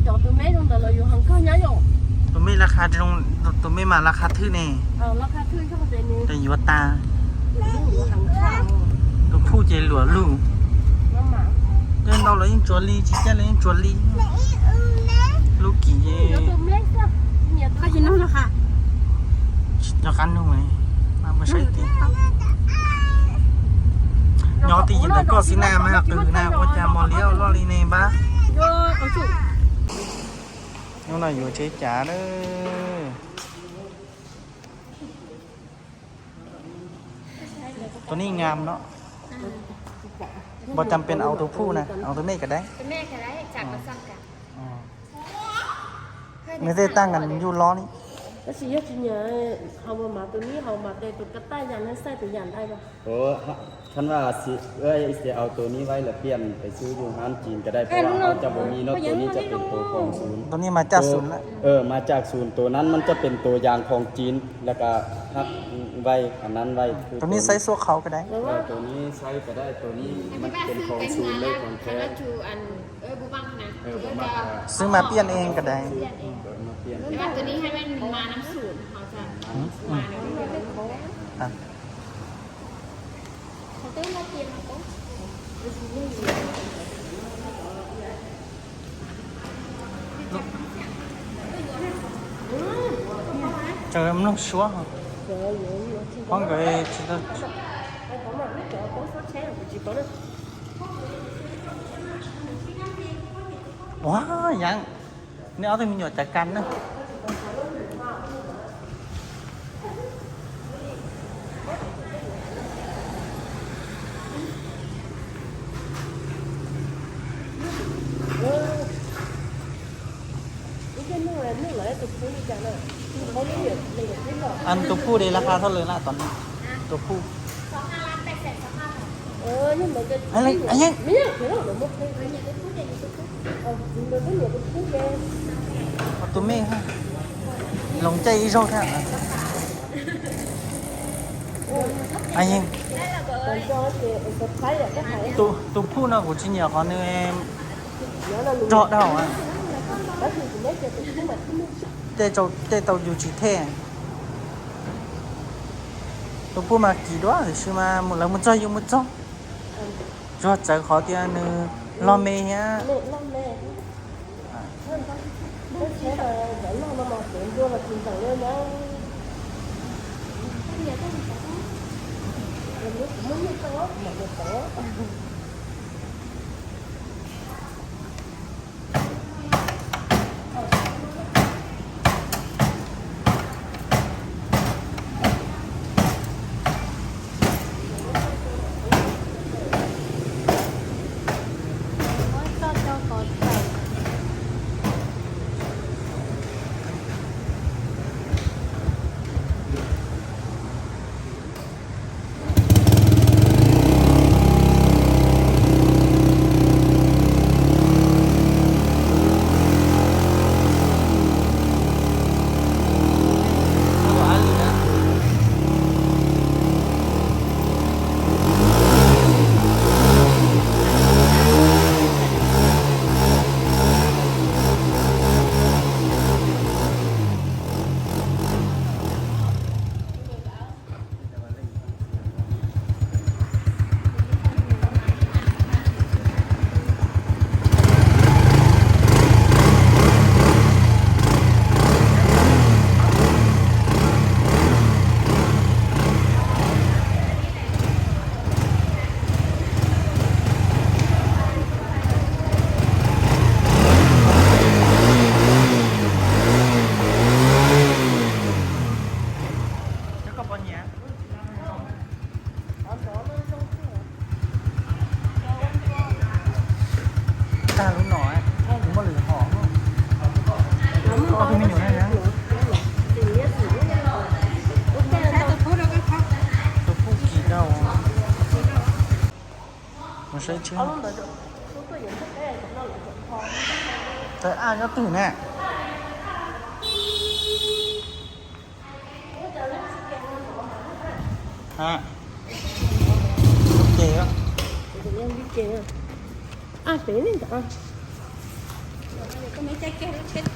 Cov tus me zoo ntawd los yuav heev kawg nyab yom. Tus me laj kha, tus me mas laj kha thwj ne. Ces yuav tas. Tus phuj ces luam lug. Coj ntau los yeej tsuas li, tsis coj los yeej tsuas li. Lub kis ces nyob qab nug, mus saib tias nyob twj ywm ntawm koj xwb na mas qw na, ua cas mos liab loj li ne npab. Hnub no yuav tsev cas na. Tus nej ngam no. Npaj tam pem au tus phuj na, au tus me ka dai. Nws tej tag nkas nws yuj lob li. Tab sis yog tsis nyiam haus mas, mas tus nib haus mas tes tus ka taj yam nws xaij tus yam ntawd mas. คันว่าสิ เอ้ย จะเอาตัวนี้ไว้หรือเปลี่ยนไปซื้ออยู่ร้านจีนก็ได้ เพราะว่าเขาจะบ่มีเนาะ ตัวนี้จะเป็นตัวของศูนย์ ตัวนี้มาจากศูนย์แล้ว เออ มาจากศูนย์ ตัวนั้นมันจะเป็นตัวยางของจีน แล้วก็พักไว้อันนั้นไว้ ตัวนี้ใช้ชั่วคราวก็ได้ เออ ตัวนี้ใช้ก็ได้ ตัวนี้มันเป็นของศูนย์เลย ของแท้ เออ บ่มักนะ เออ บ่มัก ซื้อมาเปลี่ยนเองก็ได้ เออ มาเปลี่ยน แต่ว่าตัวนี้ให้มันมาน้ำศูนย์ เขาจะมาในนี้เลย อ่ะ Tsaws mloog suab, qhov nkawd tsis tau. Ua, Yeeb, nej ob tug me nyuam cav kas na. Tus phuj de laj kha thauj lawm na tom no? Tus phuj. Tus me, loos caij ib zaug thiab. Tus phuj no kuv tsis nyiam qhov nws rog dhau. Tej tau yus tsis thej. Tus phuj mas kim dua tiam sis mas lawv mus txog yus mus txog. Tsuas txawv qhov tias nws loj me thiab. Tag lub no, kuv muaj lwm hom. Koj tus me nyuam ne? Tus phuj kim dhau. Mus saib tsis. Tawm ab nyob twg ne? Lub ces. Koj me caij kiag lub tsheb.